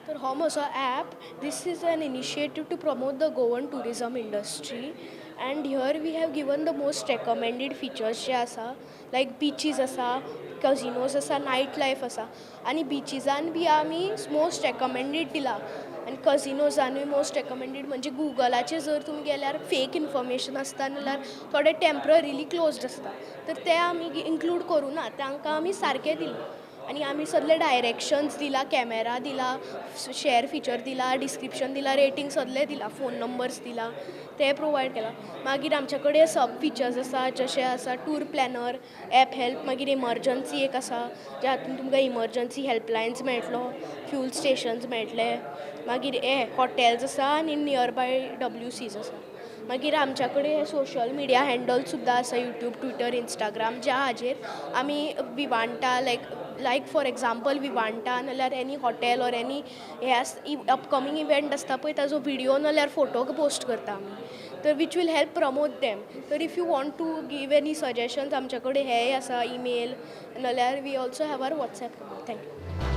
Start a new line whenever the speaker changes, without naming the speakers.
तर हो म्हजो app, this is an initiative to promote the Goan tourism industry, and here we have given the most recommended features जे आसा, लायक बिचीस आसा, कजिनोज आसा, night life आसा. आनी बिचिजान बी आमी मोस्ट रेकमेंडेड दिला आनी कजिनोजानूय मोस्ट रेकमेंडेड. म्हणजे गुगलाचेर जर तुमी गेल्यार फेक इन्फॉर्मेशन आसता, नाल्यार थोडे टेंप्ररिली क्लोज्ड आसता, तर ते आमी इन्क्लूड करूं ना. तांकां आमी सारकें दिलां आनी आमी सगळे डायरेक्शन्स दिला, कॅमेरा दिला, शेअर फिचर दिला, डिस्क्रिप्शन दिला, रेटींग सगळें दिला, फोन नंबर्स दिला, ते प्रोवायड केला. मागीर आमचे कडेन सब फिचर्स आसा, जशे आसा टूर प्लॅनर, एप हेल्प, मागीर इमर्जन्सी एक आसा, ज्या हातून तुमकां इमर्जन्सी हेल्पलायन्स मेळटलो, फ्यूल स्टेशन्स मेळटले, मागीर हे हॉटेल्स आसा आनी नियर बाय डब्ल्यूसीज आसा. मागीर आमच्या कडेन हे सोशल मिडिया हँडल सुद्दां आसा, यूट्यूब, ट्विटर, इंस्टाग्राम, ज्या हाजेर आमी विवांटा, लायक फॉर एग्जाम्पल विवांटा नाल्यार एनी हॉटेल ऑर एनी हे अपकमींग इवेंट आसता पळय, ताजो विडियो नाल्यार फोटो पोस्ट करता आमी, तर which will help promote them. तर if you want to give any suggestions, आमच्या कडेन हेय आसा, इमेल नाल्यार we also have our WhatsApp. Thank you.